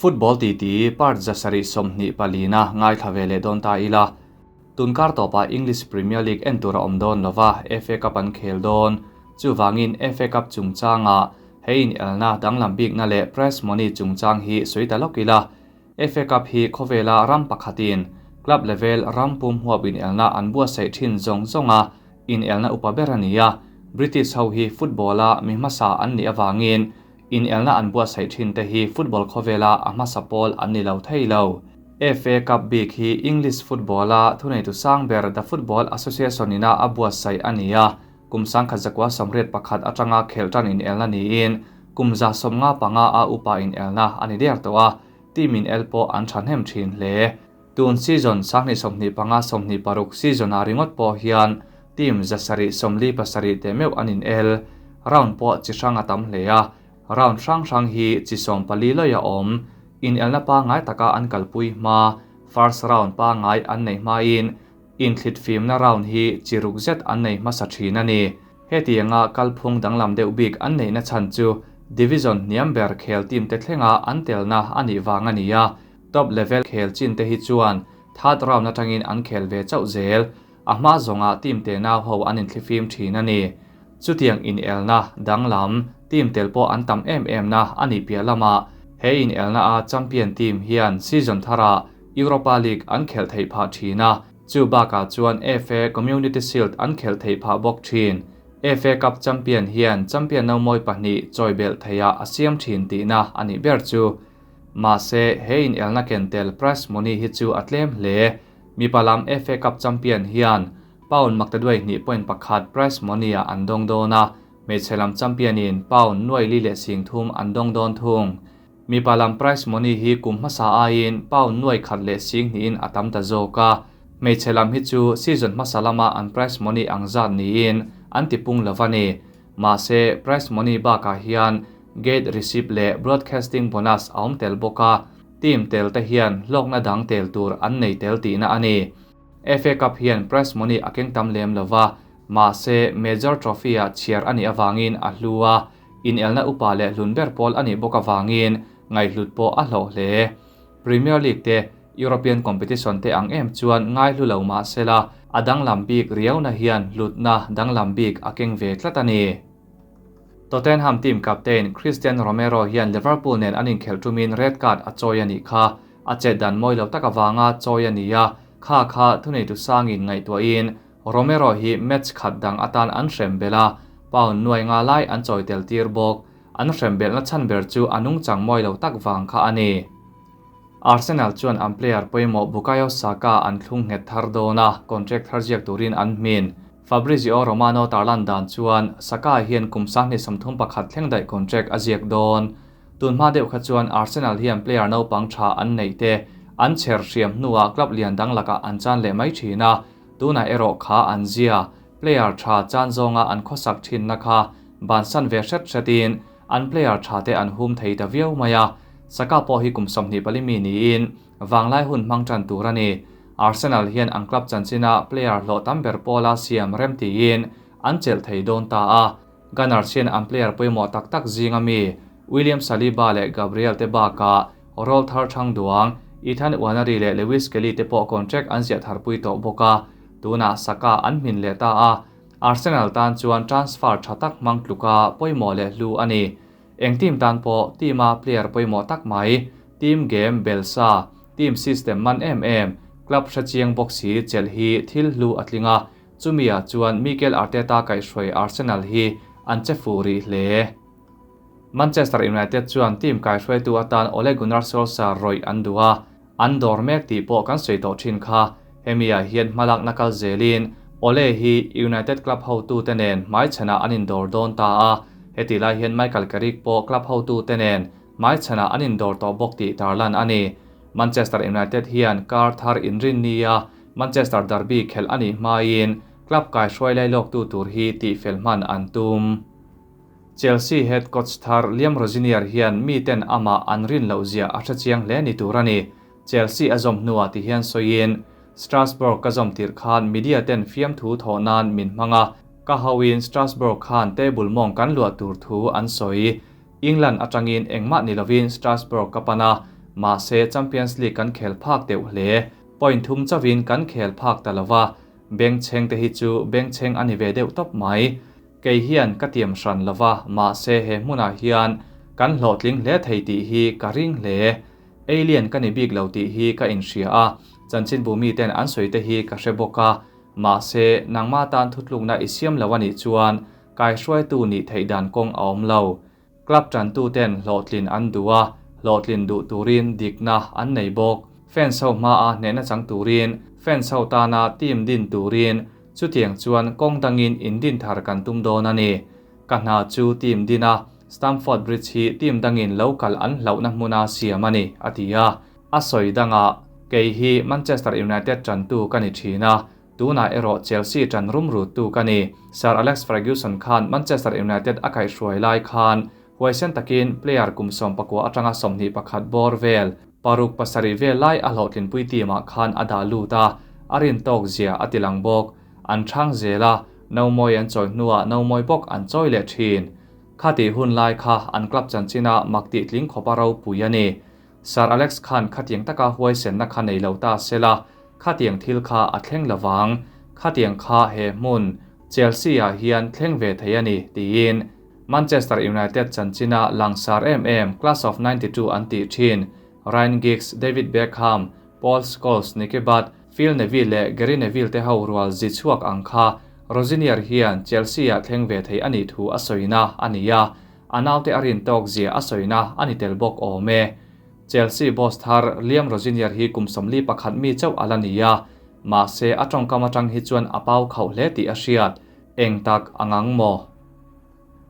Football titi part 724 na ngaithla ve leh dawn ta ila. Tunkar tawpah English Premier League en tur a awm dawn lova, FA Cup an khel dawn. Chuvangin FA Cup chungchanga he inelna danglam bikna leh prize money chungchang hi sawi ta lawk ila. FA Cup hi khawvela ram pakhatin club level ram pum huap inelna an buatsaih thin zawng zawnga inelna upa ber a ni a. British ho hi football-a mi hmasa an nih avangin inelna an buatsaih thin te hi football khawvela a hmasa pawl an ni lo thei lo. FA Cup bik hi English football-a thuneitu sang ber The Football Association ina a buatsaih a ni a, kum 1981 atanga khelh tan inelna niin kum 155 a upa inelna a ni der tawh a, team inel pawh an thahnem thin hle. Tun season 2025-26 season a ringawt pawh hian team 747 te meuh an inel. Round pawh chi hrang a tam hle a, round hrang hrang hi chi 14 lawih a awm. Inelna pangngai taka an kalpui hma, first round pangngai an nei hmain inthlit fimna round hi chi ruk zet an nei hmasa thin a ni. Hetianga kalphung danglam deuh bik an neihna chhan chu division hniam ber khel team te thlenga an telna a nih vang a ni a. Top level khel chin te hi chuan third round atangin an khel ve chauh zel. A hma zawnga team te nau ho an inthlifim thin a ni. Chutiang inelna danglam team tel pawh an tam em em na a nih piah lama he inelna a champion team hian season thara Europa League an khelh theih phah thin a. Chu bakah chuan FA Community Shield an khelh theih phah bawk thin. FA Cup champion hian champion no mawi pahnih chawi belh theia a siam thin tihna a nih ber chu. Mahse he inelna ken tel prize money hi chu a tlem hle. Mipa lam FA Cup champion hian pound 2.1 prize money a an dawng dawn a, hmeichhe lam champion in pound 4,030 an dawng dawn thung. Mipa lam prize money hi kum hmasa aiin pound 1,100 in a tam ta zawk a. Hmeichhe lam hi chu season hmasa lama an prize money ang zat niin an tipung lo a ni. Mahse prize money bakah hian gate receipt leh broadcasting bonus a awm tel bawk a, team tel te hian hlawkna dang tel tur an nei tel tihna a ni. FA Cup hian prize money a keng tam lem lova, mahse major trophy a chhiar a nih awangin a hlu a, inelna upa leh hlun ber pawl a nih bawk awangin ngaihhlut pawh a hlawh hle. Premier League te European competition te ang em chuan ngai hlu lo mahsela a danglam bik riau na hian hlutna danglam bik a keng ve tlat a ni. Tottenham team captain Cristian Romero hian Liverpool nen an inkhelh tumin red card a chawi a nih kha. A chet dan mawi lo tak awanga chawi a ni a, kha kha thuneitu sangin ngaihtuahin Romero hi match khat dang atan an hrem bel a, pound 500 lai an chawi tel tir bawk. An hrem belna chhan ber chu a nungchang mawi lo tak vang kha a ni. Arsenal chuan an player pawimawh Bukayo Saka an thlung nghet thar dawn a, contract thar ziak turin an hmin. Fabrizio Romano tarlan dan chuan Saka hian kum 2031 thleng daih contract a ziak dawn. Tun hma deuh kha chuan Arsenal hian player naupang tha an nei te, an chher hriam hnuah club lian dang lakah an chan leh mai thin a, tunah erawh kha an zia, player tha chan zawnga an khawsak thin na kha bansan ve hret hretin an player tha te an hum thei ta viau mai a. Saka pawh hi kum 24 mi niin vanglai hun hmang tan tur a ni. Arsenal hian an club chanchina player hlawh tam ber pawla siam rem tiin an chelh thei dawn ta a. Gunners hian an player pawimawh tak tak zinga mi William Saliba leh Gabriel te bakah Roll thar thang duang Ethan Nwaneri leh Lewis Kelly te pawh contract an ziah tharpui tawh bawk a, tunah Saka an hmin leh ta a. Arsenal tan chuan transfer tha tak hmang tluka pawimawh leh hlu a ni. Eng team tan pawh team a player pawimawh tak mai, team game belsa, team system man em em, club hrechiang box hi chelh hi thil hlu a tling a, chumia chuan Mikel Arteta kaihhruai Arsenal hi an che fu rih hle. Manchester United chuan team kaihhruaitu atan Ole Gunnar Solskjaer rawih an duh a, an dawr mek tih pawh kan sawi tawh thin kha. Hemia hian hmalak na kal zelin Ole hi United club hotu te nen hmaichhana an indawr dawn ta a, heti lai hian Michael Carrick pawh club hotu te nen hmaichhana an indawr tawh bawk tih tarlan a ni. Manchester United hian kar thar inrin nia Manchester Derby khelh a nih hmain club kaihhruai lai lawk tu tur hi tih fel hman an tum. Chelsea head coach thar Liam Rosenior hian mi ten ama an rin loh zia a hrechiang hle ni tur a ni. Chelsea a zawm hnuah ti hian sawiin Strasbourg ka zawm tir khan media ten fiam thu thawh nan min hmanga, ka hoin Strasbourg khan table mawng kan luah tur thu an sawi. England atangin engmah ni lovin Strasbourg ka pana, Mahse Champions League kan khel phak deuh hle. Point thum chauhin kan khel phak ta lo va, bengchheng te hi chu bengchheng a ni ve deuh tawp mai. Kei hian ka tiam hran lo va, mahse he hmunah hian kan hlawhtling hle thei tih hi ka ring hle. Alien ka ni bik lo tih hi ka inhria a, chanchinbu miten an sawi te hi ka hre bawk a, mahse nangmah tan thutlukna i siam lo a nih chuan kaihruaitu nih theih dan kawng a awm lo. Club tantuten hlawhtlin an duh a, hlawhtlin duh turin dikna an nei bawk. Fans ho hmaa hnehna chang turin, fans ho tana team din turin chutiang chuan kawng dangin indin thar kan tum dawn a ni. Ka hna chu team din a, Stamford Bridge hi team dangin lo kal an hlauhna hmuna siam a ni, a ti a. A sawi dangah, Kei hi Manchester United tantu ka ni thin a, tunah erawh Chelsea tan rum ruttu ka ni. Sir Alex Ferguson khan Manchester United a kaihhruai lai khan huaisen takin player kum 19 atanga 21 bawr vel, paruk pasarih vel lai a hlawhtlinpui team-ah khan a dah lut a, a rin tawk zia a tilang bawk. An chhang zel a, nomawi an chawi hnuah nomawi bawk an chawi leh thin. Khati hun lai kha an club chanchina mak tih tling khawpa ropui a ni. Sir Alex khan khatiang taka huaisenna kha nei lo ta sela, khatiang thil kha a thleng lovang, khatiang kha he hmun, Chelsea-ah hian thleng ve thei a ni, tiin Manchester United chanchina langsar em em Class of 92 an tih thin Ryan Giggs, David Beckham, Paul Scholes, Nicky Butt, Phil Neville leh Gary Neville te ho rual zi chhuak ang kha Rosenior hian Chelsea-ah thleng ve thei a nih thu a sawina a ni a, a naute a rin tawk zia a sawina a ni tel bawk awm e. Chelsea boss thar Liam Rosenior hi kum 41 mi chauh a la ni a, mahse a tawngkam atang hi chuan a pau khauh hle tih a hriat. Eng tak ang ang maw?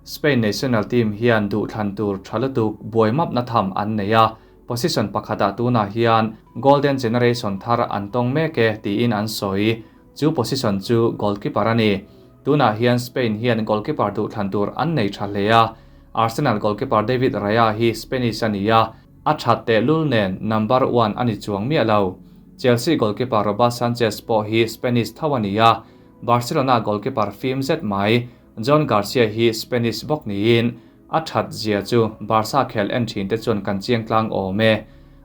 Spain national team hian duhthlan tur tha lutuk buai mapna tham an nei a, position pakhatah tunah hian golden generation thar an tawng mek e tiin an sawi. Chu position chu goalkeeper a ni. Tunah hian Spain hian goalkeeper duhthlan tur an nei tha hle a, Arsenal goalkeeper David Raya hi Spanish a ni a, a that tehlul nen number one a ni chuang miah lo. Chelsea goalkeeper Robert Sanchez pawh hi Spanish tho a ni a, Barcelona goalkeeper fim zet mai Joan Garcia hi Spanish bawk niin a that zia chu Barca khel en thin te chuan kan chiang tlang awm e.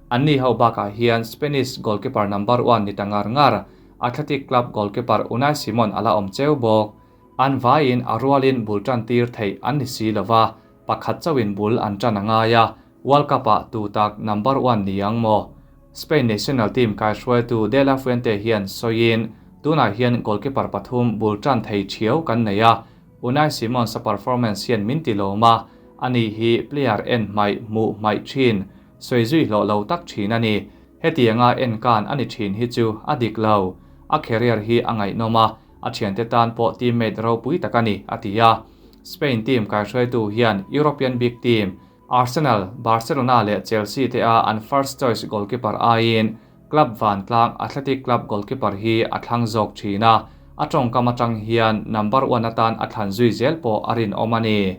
Anni ho bakah hian Spanish goalkeeper number one ni ta ngar ngar Athletic Club goalkeeper Unai Simon a la awm cheu bawk. An vaiin a rualin bul tan tir theih an ni si lova, pakhat chauhin bul an tan a ngai a, World Cup-ah tu tak number one ni ang maw? Spain national team kaihruaitu De La Fuente hian sawiin, Tunah hian goalkeeper pathum bul tan thei thiau kan nei a, Unai Simons-a performance hian min ti lawm a, ani hi player en hmaih hmuh hmaih thin, sawi zui hlawh lo tak thin a ni. Hetianga en kan a ni thin hi chu a dik lo. A career hi a ngaihnawm a, a thiante tan pawh teammate ropui tak a ni, a ti a. Spain team kaihruaitu hian European big team Arsenal, Barcelona leh Chelsea te a an first choice goalkeeper aiin club vantlang Athletic Club goalkeeper hi a thlang zawk thin a, a tawngkam atang hian number one atan a thlan zui zel pawh a rinawm a ni.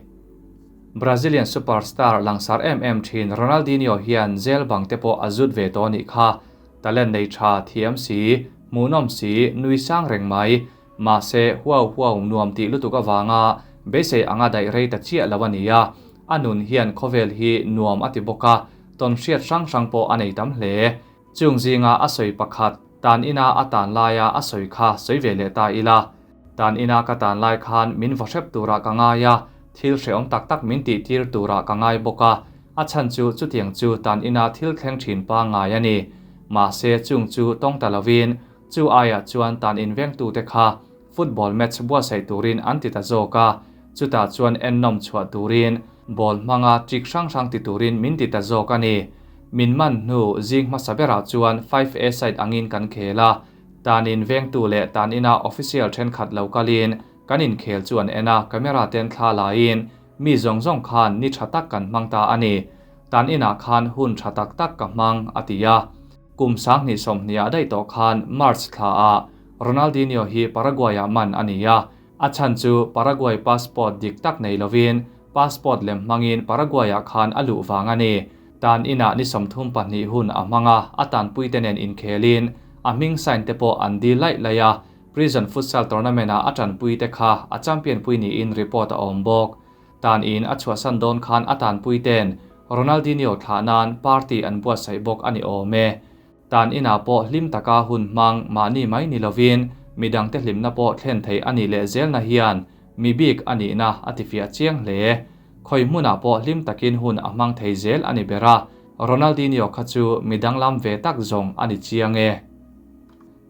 Brazilian superstar langsar em em thin Ronaldinho hian jail bang te pawh a zut ve tawh nih kha. Talent nei tha thiam si, hmuhnawm si, nui sang reng mai. Mahse, huau huau nuam tih lutuk avanga beisei anga daih rei ta chiah lo a ni a, a nun hian khawvel hi nuam a ti bawk a, tawn hriat hrang hrang pawh a nei tam hle. Chung zinga a sawi pakhat, tan ina a tan laia a sawi kha sawi ve leh ta ila. Tan ina ka tan lai khan min vaw hrep turah ka ngai a, thil hrehawm tak tak min tih tir turah ka ngai bawk a, a chhan chu chutiang chu tan ina thil thleng thin pangngai a ni. Mahse, chung chu tawng ta lovin Chu aiah chuan tan invengtute kha football match buatsaih turin an ti ta zawk a, chutah chuan ennawm chhuah turin ball hmanga trick hrang hrang ti turin min ti ta zawk a ni. Min man hnu zing hmasa berah chuan 5A side angin kan khel a, tan invengtu leh tan ina official thenkhat lo kalin kan inkhel chu an en a, camera ten thla laiin mi zawng zawng khan ni tha tak kan hmang ta a ni. Tan inah khan hun tha tak tak ka hmang, a ti a. Kum 2020 ah daih tawh khan March thlaah Ronaldinho hi Paraguay-ah man a ni a, a chhan chu Paraguay passport dik tak nei lovin passport lem hmangin Paraguay-ah khan a luh vang a ni. Tan inah ni 32 hun a hmang a, a tanpuite nen inkhelin a hming sign te pawh an dil laih laih a, prison futsal tournament-ah a tanpuite kha a champion pui niin report a awm bawk. Tan in a chhuahsan dawn khan a tanpuite'n Ronaldinho thlah nan party an buatsaih bawk a ni awm e. Tan inah pawh hlim taka hun hmang mahni mai ni lovin midangte hlimna pawh thlen thei a nih leh zelna hian mi bik a nihna a tifiah chiang hle. Khawi hmunah pawh hlim takin hun a hmang thei zel a ni ber a, Ronaldinho kha chu mi danglam ve tak zawng a ni chiang e.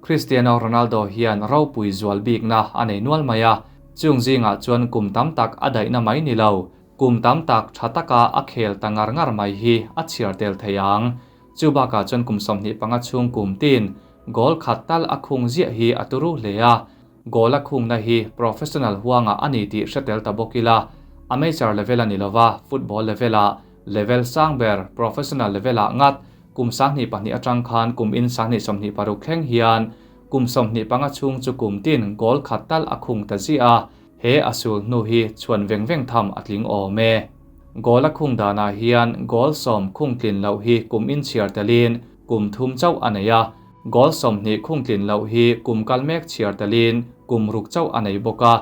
Cristiano Ronaldo hian ropui zual bikna a nei nual mai a, chung zingah chuan kum tam tak a daihna mai ni lo, kum tam tak tha taka a khel ta ngar ngar mai hi a chhiar tel thei ang. Chu bakah chuan kum 25 chhung kum tin goal khat tal a khung ziah hi a turu hle a, goal a khungna hi professional huangah a ni tih hre tel ta bawk ila, amateur level a ni lova, football level-ah level sang ber professional level-ah ngat Kum 2002 atang khan kum in 2026 thleng hian kum 25 chhung chu kum tin goal khat tal a khung ta ziah a, he a sul hnu hi chhuan veng veng tham a tling awm e. Goal a khung danah hian goal 10 khung tlin loh hi kum in chhiar telin kum 3 chauh a nei a, goal 20 khung tlin loh hi kum kal mek chhiar telin kum 6 chauh a nei bawk a,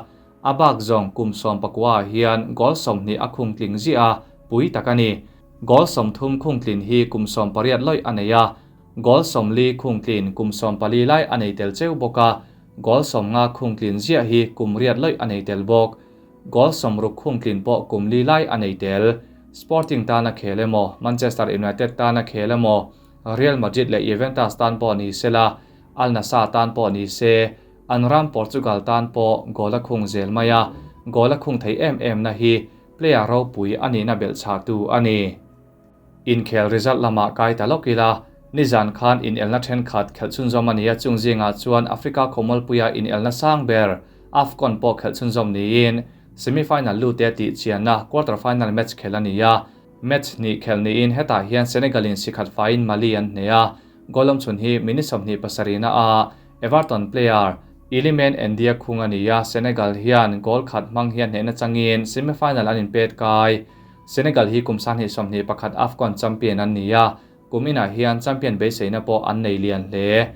a bak zawng kum 19 hian goal 20 a khung tling ziah a, pui tak a ni. Goal 30 khung tlin hi kum 18 lawih a nei a, goal 40 khung tlin kum 14 lai a nei tel cheu bawk a, goal 50 khung tlin ziah hi kum 8 lawih a nei tel bawk. Goal 60 khung tlin pawh kum 4 lai a nei tel. Sporting tan a khel emaw, Manchester United tan a khel emaw, Real Madrid leh Juventus tan pawh ni sela, Al Nassr tan pawh ni se, an ram Portugal tan pawh goal a khung zel mai a, goal a khung thei em em na hi player ropui a nihna belhchhah tu a ni. Inkhel result lamah kai ta lawk ila, nizan khan inelna thenkhat khelh chhunzawm a ni a, chung zingah chuan Africa khawmualpuia inelna sang ber AFCON pawh khelh chhunzawm niin semi-final lute tih chianna quarter final match khelh a ni a, match hnih khelh niin hetah hian Senegal-in sikhat faiin Mali an hneh a, goal awm chhun hi minute 27 na a Everton player Iliman Ndiaye khung a ni a, Senegal hian goal khat hmang hian hnehna changin semi-final an inpet kai. Senegal hi kum 2021 AFCON champion an ni a, kum inah hian champion beiseina pawh an nei lian hle.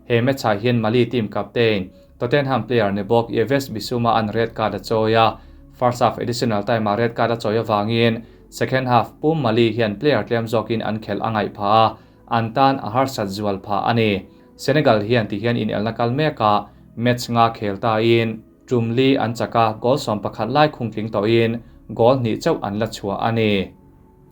He match-ah hian Mali team captain Tottenham player ni bawk Yves Bissouma an red card a chawi a, first half additional time-ah red card a chawi avangin second half pum Mali hian player tlem zawkin an khelh a ngaih phah a, an tan a harsat zual phah a ni. Senegal hian ti hian inelna kal mek a, match nga khel ta in tum li an chak a, goal 11 lai khung tling tawhin goal 2 chauh an la chhuah a ni.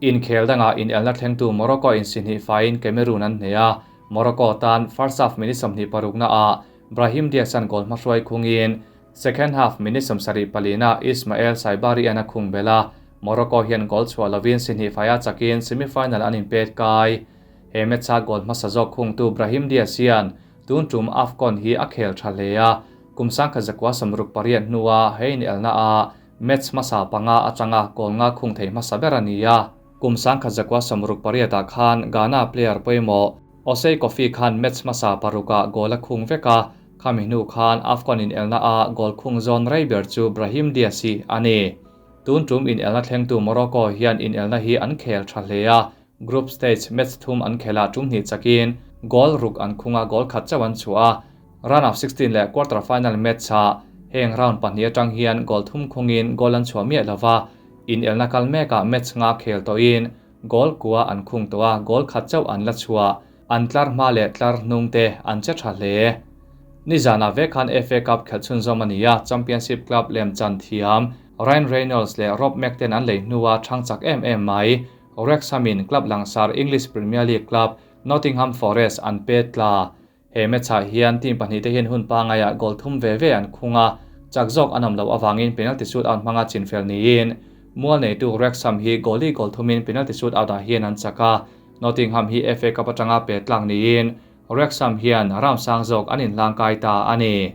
Inkhel dangah inelna thlengtu Morocco in si hnih faiin Cameroon an hneh a, Morocco tan first half minute 26 na ah Brahim Diaz an goal hmahruai khungin second half minute 74 na Ismael Saibari an a khung bel a, Morocco hian goal chhuah lovin si hnih faia chakin semi-final an inpet kai. He match-a goal hmasa zawk khungtu Brahim Diaz hian tun tum AFCON hi a khel tha hle a, kum 1968 hnuah he inelna a match hmasa panga atanga goal nga khung thei hmasa ber a ni a. Kum 1968 ah khan Ghana player pawimawh Osei Kofi khan match hmasa paruka goal a khung vek a, khami hnu khan AFCON inelna a goal khung zawn rei ber chu Brahim Diaz hi a ni. Tun tum inelna thlengtu Morocco hian inelna hi an khel tha hle a, group stage match thum an khela tum hnih chakin goal ruk an khunga goal khat chauh an chhuah a, round of 16 leh quarter final match ah heng round pahnih atang hian goal thum khungin goal an chhuah miah lova, inelna kal mekah match nga khel tawhin goal kua an khung tawh a, goal khat chauh an la chhuah, an tlar hma leh tlar hnung te an che tha hle. Nizana ve khan FA Cup khelh chhunzawm a ni a, Championship club lem chan thiam Ryan Reynolds leh Rob McTen an lei hnuah thang chak em em mai. Wrexham-in club langsar English Premier League club Nottingham Forest an pet tla. He match-ah hian team pahnih te hian hun pangaiah goal thum ve ve an khung a, chak zawk an awm loh avangin penalty shootout hmanga chinfel niin mual neitu Wrexham hi goalie goal thumin penalty shootout-ah hian an chak a, Nottingham hi FA Cup atanga pet tlak niin Wrexham hian round sang zawk an inhlang kai ta a ni.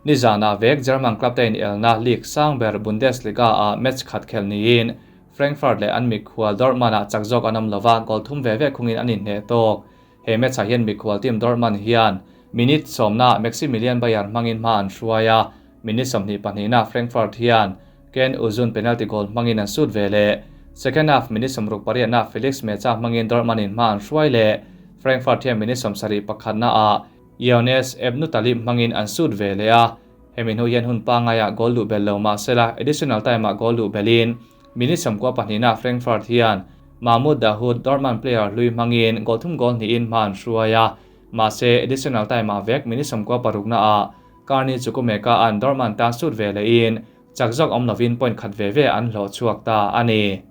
Nizana vek German club te inelna league sang ber Bundesliga a match khat khel niin Frankfurt leh an mikhual Dortmund-ah chak zawk an awm lova, goal thum ve ve khungin an inhneh tawk. He match-ah hian mikhual team Dortmund hian minute 10 na Maximilian Beier hmangin hma an hruai a, minute 22 na Frankfurt hian Ken Uzun penalty goal hmangin an sut ve leh. Second half minute 68 na Felix Meza hmangin Dortmund in hma an hruai leh. Frankfurt hian minute 71 na ah Younes Ebnoutalib hmangin an sut ve leh a, hemi hnu hian hun pangaiah goal luh bel lo mahsela additional time ah goal luh belin minute 92 na Frankfurt hian Mahmoud Dahoud Dortmund player hlui hmangin goal thum goal hnihin hma an hruai a, mahse additional time-ah vek minute 96 naah Carney Chukwuemeka an Dortmund tan sut ve lehin chak zawk awm lovin point khat ve ve an hlawh chhuak ta a ni.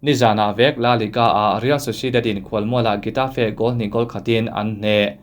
Nizanah vek La Liga-ah Real Sociedad in khualmualah Getafe goal hnih goal khatin an hneh.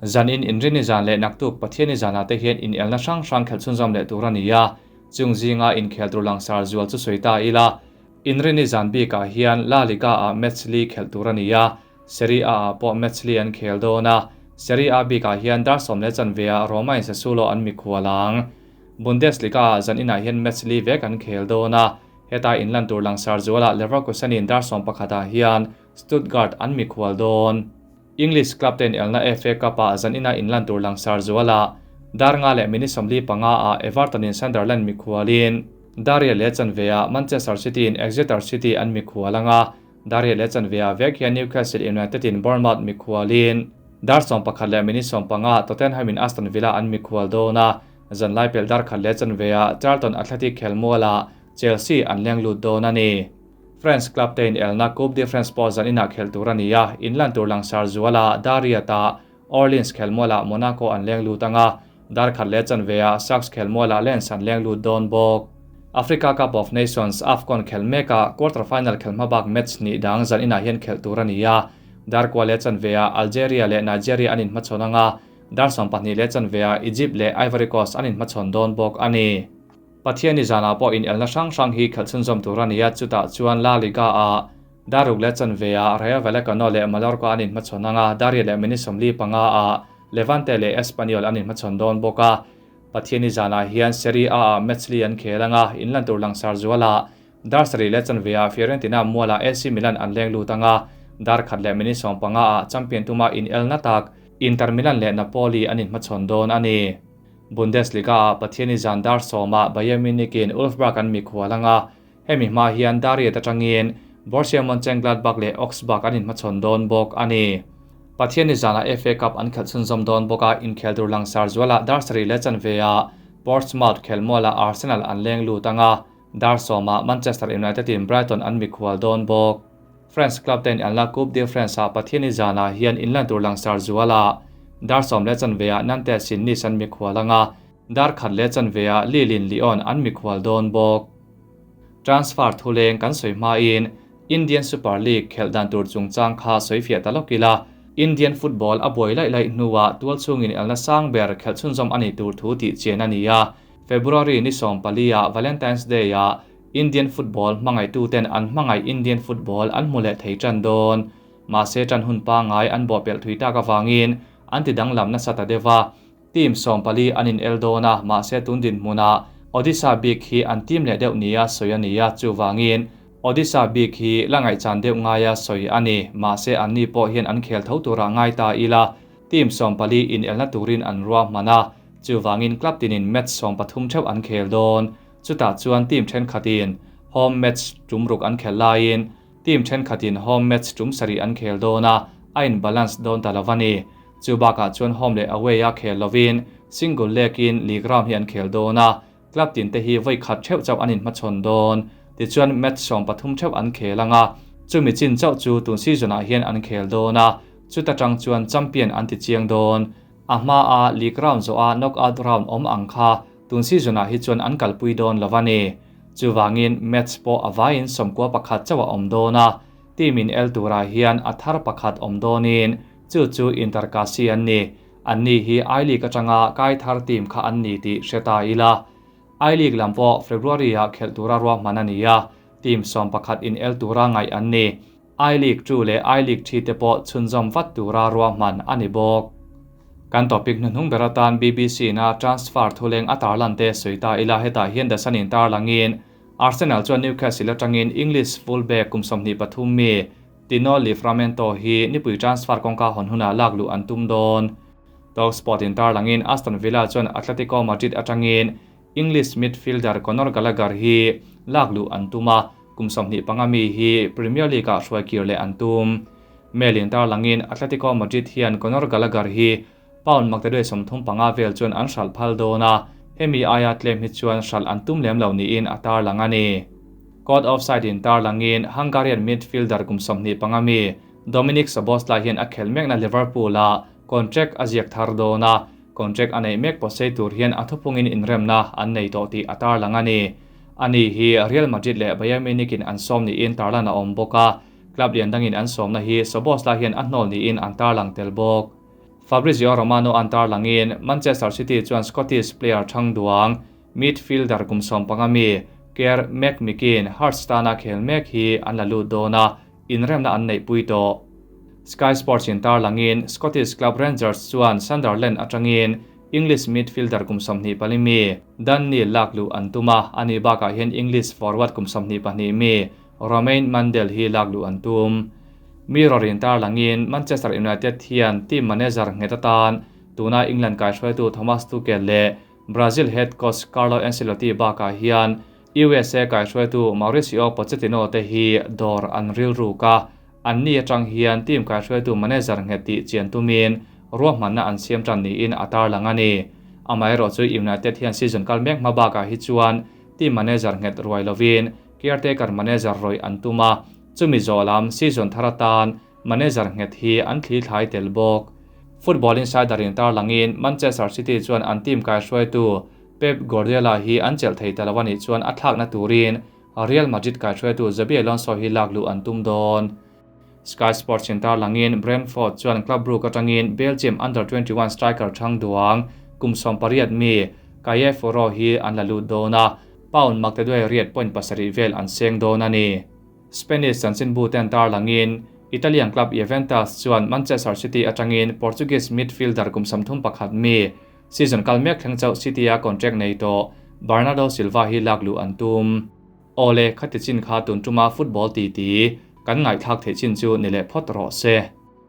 Zanin Inrinni zan leh naktuk Pathianni zanah te hian inelna hrang hrang khelh chhunzawm leh tur a ni a, chung zinga inkhel tur langsar zual chu sawi ta ila. Inrinni zan bikah hian La Liga-ah match li khelh tur a ni a, Serie A-ah pawh match li an khel dawn a, Serie A bikah hian dar sawm leh chanveah Roma in Sassuolo an mikhual ang. Bundesliga-ah zan inah hian match li vek an khel dawn a, heta inlan tur langsar zualah Leverkusen-in dar sawm pakhatah hian Stuttgart an mikhual dawn. English club te inelna FA Cup-ah zan inah inlan tur langsar zualah dar nga leh minute 45-ah Everton-in Sunderland mikhualin dar riat leh chanveah Manchester City-in Exeter City an mikhual ang a, dar riat leh chanveah vek hian Newcastle United-in Bournemouth mikhualin dar 11 leh minute 15 Tottenham-in Aston Villa an mikhual dawn a, zanlai pelh dar khat leh chanveah Charlton Athletic khelmualah Chelsea an leng lut dawn a ni. French club te inelna Coupe de France pawh zan inah khelh tur a ni a, inlan tur langsar zuala dar riatah Orleans khelmualah Monaco an leng lut ang a, dar khat leh chanveah Saks khelmualah Lens an leng lut dawn bawk. Africa Cup of Nations, AFCON, khelh mekah quarter final khelh hma bak match hnih dang zan inah hian khelh tur a ni a, dar kua leh chanveah Algeria leh Nigeria an inhmachhawn ang a, dar 12 leh chanveah Egypt leh Ivory Coast an inhmachhawn dawn bawk a ni. Pathianni zanah pawh inelna hrang hrang hi khelh chhunzawm tur a ni a, chutah chuan La Liga-ah dar ruk leh chanveah Rayo Vallecano leh Mallorca an inhmachhawn ang a, dar riat leh minute 45-ah Levante leh Espanyol an inhmachhawn dawn bawk a. Pathianni zanah hian Serie A-ah match li an khel ang a, inlan tur langsar zualah dar sarih leh chanveah Fiorentina mualah AC Milan an leng lut ang a, dar khat leh minute 15-ah champion tuma inelna tak Inter Milan leh Napoli an inhmachhawn dawn a ni. Bundesliga-ah Pathianni zan dar sawmah Bayern Munich-in Wolfsburg an mikhual ang a, hemi hma hian dar riat atangin Borussia Mönchengladbach leh Augsburg an inhmachhawn dawn bawk a ni. Pathianni zanah FA Cup an khelh chhunzawm dawn bawk a, inkhel tur langsar zualah dar sarih leh chanveah Portsmouth khelmualah Arsenal an leng lut ang a, dar sawmah Manchester United-in Brighton an mikhual dawn bawk. France club ten an la Coupe de France-ah Pathianni zanah hian inlan tur langsar zualah dar sawm leh chanveah Nantes in Nice an mikhual ang a, dar khat leh chanveah Lille in Lyon an mikhual dawn bawk. Transfer thuleng kan sawi hmain Indian Super League khelh dan tur chungchang kha sawi fiah ta lawk ila, Indian football a buai laih laih hnuah tual chhungin elna sang ber khelh chhunzawm a ni tur thu tih chian a ni a, February ni 14-ah Valentine's Day-ah Indian football hmangaihtuten an hmangaih Indian football an hmu leh thei tan dawn. Mahse tan hun pangngai an bawhpelh thui tak avangin an ti danglam nasa ta deuh a. Team 14 an in el dawn a, mahse tun dinhmunah Odisha bik hi an team leh deuh nia sawi a ni a, chuvangin Odisha bik hi la ngaihchan deuh ngaia sawi a ni. Mahse anni pawh hian an khel tho turah ngai ta ila, team 14 in elna turin an ruahman a, chuvangin club tinin match 13 theuh an khel dawn. Chutah chuan team thenkhatin home match tum ruk an khelh laiin team thenkhatin home match tum sarih an khel dawn a, a in balance dawn ta lo a ni. Chu bakah chuan home leh away a khel lovin single leg in league round hi an khel dawn a, club tin te hi vawi khat theuh chauh an inhmachhawn dawn. Tichuan match 13 theuh an khel ang a, chumi chin chauh chu tun season ah hian an khel dawn a, chuta tang chuan champion an ti chiang dawn. A hmaa league round zawha knockout round awm ang kha tun season ah hi chuan an kalpui dawn lo a ni. Chuvangin match pawh a vaiin 11 chauh a awm dawn a, team in el turah hian a thar pakhat awm dawnin chu chu Inter Kashi an ni. Anni hi I-League atanga kai thar team kha an ni tih hre ta ila. I-League lam pawh February ah khelh tura ruahman a ni a, team 11 in el tura ngaih an ni. I-League 2 leh I-League 3 te pawh chhunzawm vat tura ruahman a ni bawk. Kan topic hnuhnung ber atan BBC na transfer thuleng a tarlan te sawi ta ila hetah hian The Sun in tarlangin Arsenal chuan Newcastle atangin English fullback kum 23 mi Tino Livramento hi nipui transfer kawngka hawn hunah lak luh an tum dawn. Talksport in tarlangin Aston Villa chuan Atletico Madrid atangin English midfielder Conor Gallagher hi lak luh an tum a, kum 25 mi hi Premier League ah hruai kir leh an tum. Mail in tarlangin Atletico Madrid hian Conor Gallagher hi pound maktaduai 35 vel chuan an hral phal dawn a, hemi aia tlem hi chuan hral an tum lem lo niin a tarlang a ni. Caught offside in tarlangin Hungarian midfielder kum 25 mi Dominik Szoboszlai hian a khelh mekna Liverpool-ah contract a ziak thar dawn a, contract a neih mek pawh sei tur hian a thuphungin inremna an nei tawh tih a tarlang a ni. Ani hi Real Madrid leh Bayern Munich in an sawm niin tarlan a awm bawk a, club lian dangin an sawmna hi Szoboszlai hian a hnawl niin an tarlang tel bawk. Fabrizio Romano an tarlangin Manchester City chuan Scottish player thang duang midfielder kum 15 mi Kerr McMickin Hearts tana khel mek hi an la lut dawn a, inremna an neih pui tawh. Sky Sports in tarlangin Scottish club Rangers chuan Sunderland atangin English midfielder kum 24 mi Dan Neil lak luh an tum a, ani bakah hian English forward kum 22 mi Romain Mandel hi lak luh an tum. Mirror in tarlangin Manchester United hian team manager nghet atan tuna England kaihruaitu Thomas Tuchel leh Brazil head coach Carlo Ancelotti bakah hian USA kaihruaitu Mauricio Pochettino te hi dawr an rilruk a, an ni atang hian team kaihruaitu manager nghet tih chian tumin ruahmanna an siam tan niin a tarlang a ni. Amaherawh chu United hian season kal mek hma bakah hi chuan team manager nghet ruai lovin caretaker manager rawih an tum a, chumi zawh lam season thar atan manager nghet hi an thli thlai tel bawk. Football Insider in tarlangin Manchester City chuan an team kaihruaitu Pep Guardiola hi an chelh thei ta lo ani chuan a thlakna turin Real Madrid kaihruaitu Xabi Alonso hi lak luh an tum dawn. Sky Sports in tarlangin Brentford chuan Club Brugge atangin Belgium under-21 striker thang duang kum 18 mi Kaye Foro hi an la lut dawn a, pound maktaduai riat point pasarih vel an seng dawn a ni. Spanish chanchin bu ten tarlangin Italian club Juventus chuan Manchester City atangin Portuguese midfielder kum 31 mi season kal mek thleng chauh City a contract nei tawh Bernardo Silva hi lak luh an tum. Ole khati chin kha tun tuma football ti ti kan ngai thlak thei chin chu ni le phawt rawh se.